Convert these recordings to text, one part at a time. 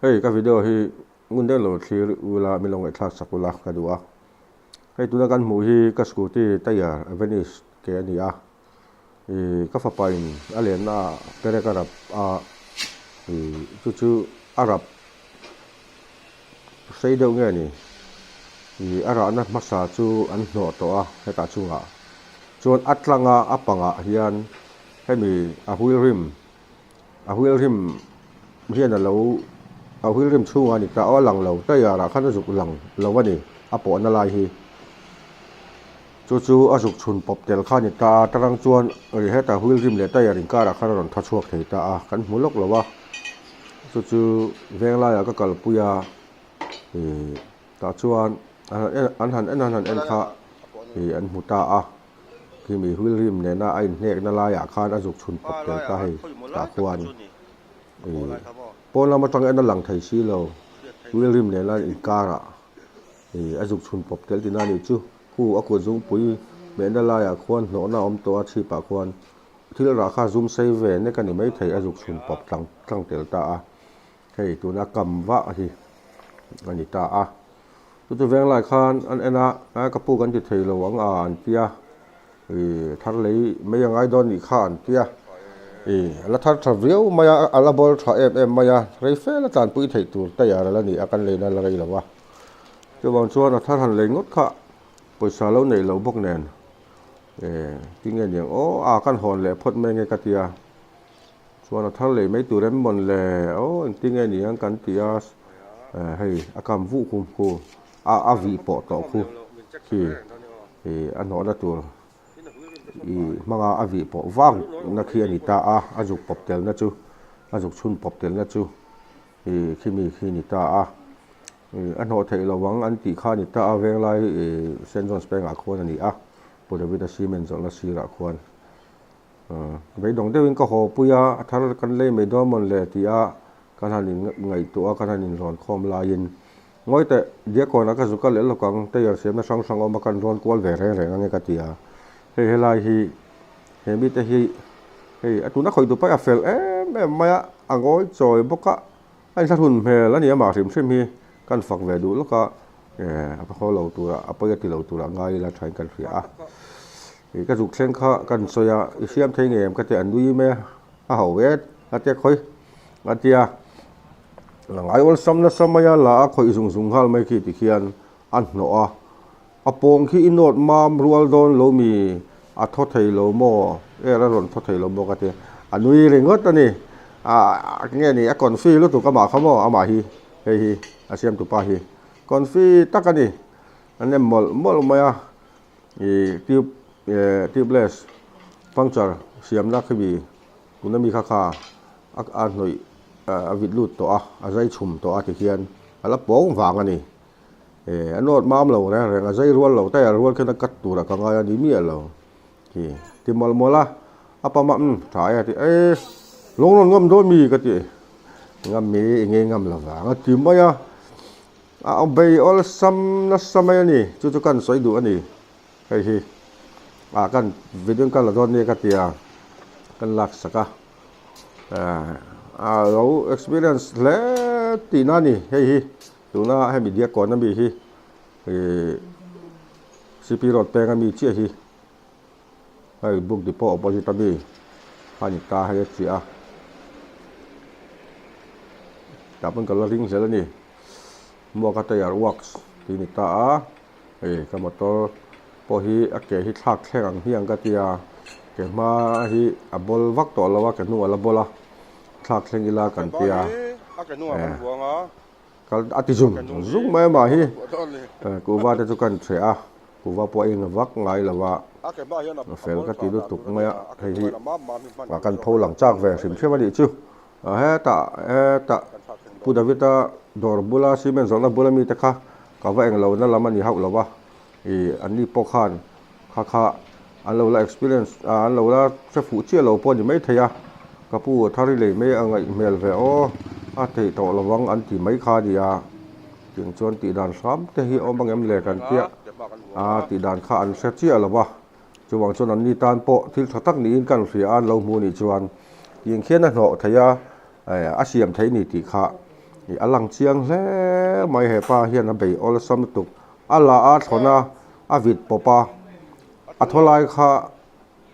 Hei ka video hi ngun deuh lo thlir ula min lo ngaihthlak sak ula ka duh a. Hei tuna kan hmuh hi ka scooty tyre Venice ke a ni a. Ih ka fapa in a lenna ah perek a rap a, ih chu chu a rap sei deuh nge ni? Ih a rahna hmasa chu an hnawh tawh a hetah chungah chuan a tlanga a pangah hian hemi a wheel rim a wheel rim hian a lo a wheel rim chhungah a ni ta a lang lo tyre ah khan a zuk lang lo a ni a pawhna lai hi. Chu chu a zuk chhun pawp tel kha a ni ta a, tarang chuan ri hetah wheel rim leh tyre inkarah khan a rawn tha chhuak thei ta a, kan hmu lawk lo a. Chu chu veng laiah ka kalpui a, ih tah chuan an han en an han en kha ih an hmu ta a, khimi wheel rim nena a inhnekna laiah khan a zuk chhun pawp tel ta hei tah khuan ih pawn lam atang en a lang thei si lo wheel rim nena inkarah ih a zuk chhun pawp tel tihna a nih chu. Khu a kut zungpui mehna laiah khuan hnawhna a awm tawh a, chhipah khuan thil rah kha zum sei ve nek a ni maithei a zuk chhun pawp tlang tlang tel ta a, hei tuna kam vah hi a ni ta a. Chu chu veng lai khan an en a, a ka pu kan ti thei lo ang a an tia, ih thar lei mai a ngai dawn nih kha an tia, ih a la thar tha viau mai a, a la bawl tha em em mai a, rei fel a tlanpui theih tur tayar a la ni a, kan leina la rei lo a. Chuvang chuan a thar han lei ngawt kha pawisa lo neih loh bawk nen eh tinge niang aw a kan hawn leh phawt mai nge ka tia chuan a thar lei mai tur em mawn le aw engtinge niang kan ti a eh hei a kam vuh kum khu a a vih pawh tawh khu khi ih a hnawhna tur ih hmanga a vih pawh vang na khi a ni ta a a zuk pawp telna chu a zuk chhun pawp telna chu ih khimi khi a ni ta a. Ih a hnawh theih lo ang an tih kha a ni ta a, Venglai ih Saint John's pengah khuan a ni a, Pu David-a cement zawrhna sirah khuan beidawng deuhin ka haw pui a, a thar kan lei mai dawn mawn le tih a kan han in ngaihtuah a, kan han inrawn khawm laiin ngawi teh Diakawna ka zuk a leh lawk ang, tyre siamna hrang hrang awm a kan rawn kual ve reng reng ange ka ti a, hei helai hi he mite hi hei a tuna khawih duh paih a fel em em mai a, a ngawi chawi bawk a. A inthlahrun hmel a ni amah hrim hrim hi kan fak ve duh lawk a, eh a haw lo tura a pawi a ti lo tura ngai ila thain kan hria a. Ih ka zuk thleng kha kan sawi a, i hriam thei ngei em ka ti a, a nui mai a, a ho ve a tia khawi a tia ngai awlsam nasa mai a la a khawih zung zung nghal mai khi tikhian a hnawh a, a pawng khi i nawt mam rual dawn lo mi a thaw thei lo maw air a rawn thaw thei lo maw ka ti a nui ringawt a ni ah nge ni a confi lutuk amah kha maw amah hi hei hi a siam tupa hi confi tak a ni a nem mawlh mawlh mai a ih tube eh tubeless puncture siamna khi mi tuna mi kha kha a hnawih a vit lut tawh a a zai chhum tawh a tikhian a la pawng vang a ni. Eh a nawt mam lo reng reng a zai rual lo tyre rual khian a cut turah ka ngai a ni miah lo khi ti mawlh mawlh a a pam a umm tha e a ti eh lawng rawn ngam dawn mi ka ti ngam mi i ngei ngam lo vang a ti mai a a bei awlsam nasa mai a ni chu chu kan sawi duh a ni hei hi ah kan video ka la dawn nia ka ti a kan lak sak a eh a lo experience hle tihna a ni hei hi. Tuna hemi Diakkawn ami hi ih CP road peng ami chiah hi hei book depot opposite ami a ni ta hei a chiah a tah pawn ka la ring zel a ni Muaka tyre works tih a ni ta a hei ka motor pawh hi a ke hi thlak thleng ang hian ka tia ke hma hi a bawl vak tawh lo a ke hnung a la bawl a thlak thleng ila kan tia eh. Kal a ti zung zung mai amah hi kuhva te chu kan hreh a kuhva pawh a eng vak ngai lo a a fel ka ti lutuk mai a hei hi ah kan pho lang chak ve hrim hrim a nih chu hetah hetah Pu David-a dawr bula cement zawrhna bula mite kha ka va eng lohna lam a ni hauh lo a ih an ni pawh khan Kha kha an lo la experience ah an lo la hre fuh chiah lo pawh a ni maithei a, ka pu a thar i lei mai a ngaih hmel ve aw, a theih tawh lo ang an ti mai kha a ni a, tiang chuan tih dan hram te hi a awm ang em le kan tia a tih dan kha an hre chiah lo va, chuvang chuan an ni tan pawh thil tha tak niin kan hria a an lo hmu nih chuan tiang khian a hnawh theih a, a siam theih a ni tih kha. Ih a lang chiang hle mai hepa hian a bei awlsam lutuk a la a thlawn a a vit pawp a a thaw lai kha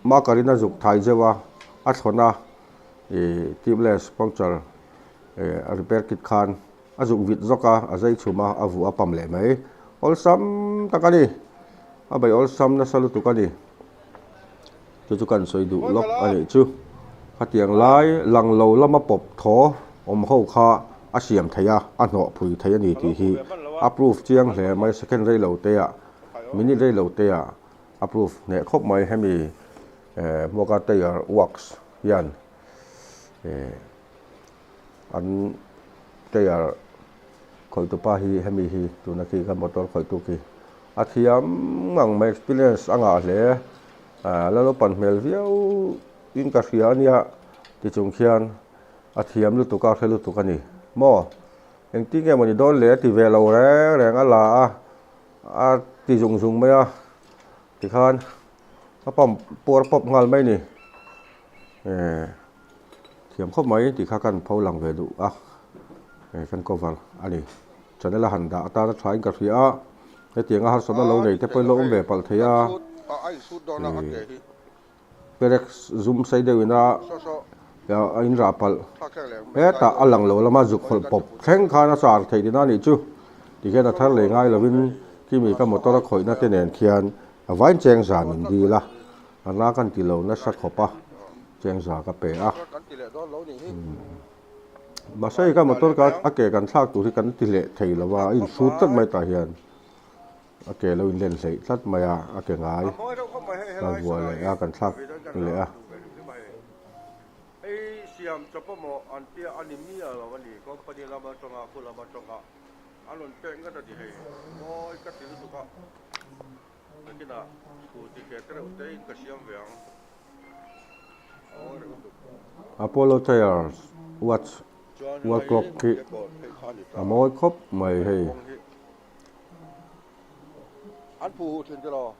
marker in a zuk thai zeuh a a thlawn a ih tubeless puncture ih a repair kit khan a zuk vit zawk a a zai chhum a a vuah a pam leh mai awlsam tak a ni a bei awlsam nasa lutuk a ni. Chu chu kan sawi duh lawk a nih chu. Khatiang lai lang lo lama pawp thaw awm ho kha a siam thei a, a hnawh phui thei a ni tih hi a proof chiang hle mai. Second rei lo te ah, minute rei lo te ah a proof hneh khawp mai. Hemi Hmuaka Tyre Works hian an tyre khawihtu pa hi hemi hi tuna khi ka motor khawihtu khi a thiam ngang mai experience a ngah hle ah la naupan hmel viau in ka hria a nia ti chung khian a thiam lutuk a hre lutuk a ni maw engtin nge mawni dawn le a ti ve lo reng reng a la a a ti zung zung mai a tikhan a pump puar pawp nghal mai a ni eh. Thiam khawp mai tih kha kan pho lang ve duh a, hei kan cover a ni. Channel a han dah atana tha in ka hria a, hetianga harsatna lo nei te pawhin lo awm ve palh thei a, ih perek zum sei deuh ina a in rah palh hetah a lang lo lama zuk hawlh pawp thleng khan a char theih tina nih chu tikhian a thar lei ngai lovin kimi ka motor a khawihna te nen khian a vain cheng zan min dil a. A na kan ti lo nasa khawp a, chengza ka pe a. Mahse hei ka motor ka a ke kan thlak tur hi kan ti leh thei lo a, a insut tlat mai tah hian a ke lo inlen hleih tlat mai a, a ke ngai ka vuah leh a kan thlak leh a. Nakinah scooty ke te reuh te in ka siam ve ang. Aw reuh lutuk. Apollo Tyres watch wall clock khi a mawi khawp mai hei. An phu huh thin tiraw?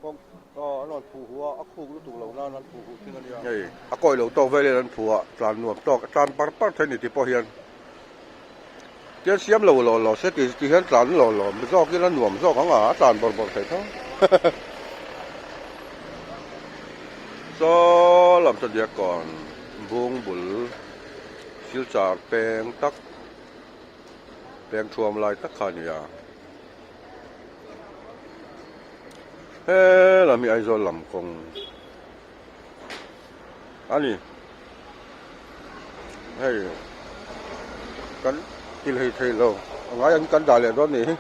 Kawng aw an rawn phu huh a, a khuk lutuk lo nan an phu huh thin a nia. Hei a kawi lo tawk vel in an phu a, tlan nuam tawk, tlan par par thei ni tih pawh hian. Tian siam lo law law se ti ti hian tlan law law zawk ila nuam zawk ang a, a tlan bawrh bawrh thei tho. Saw lam chuan Diakkawn bung bul silchar peng tak peng thuam lai tak kha a ni a. He lam hi Aizawl lam kawng a ni. Hei kan ti hlei thei lo a ngai ang kan dah leh dawn nih hi.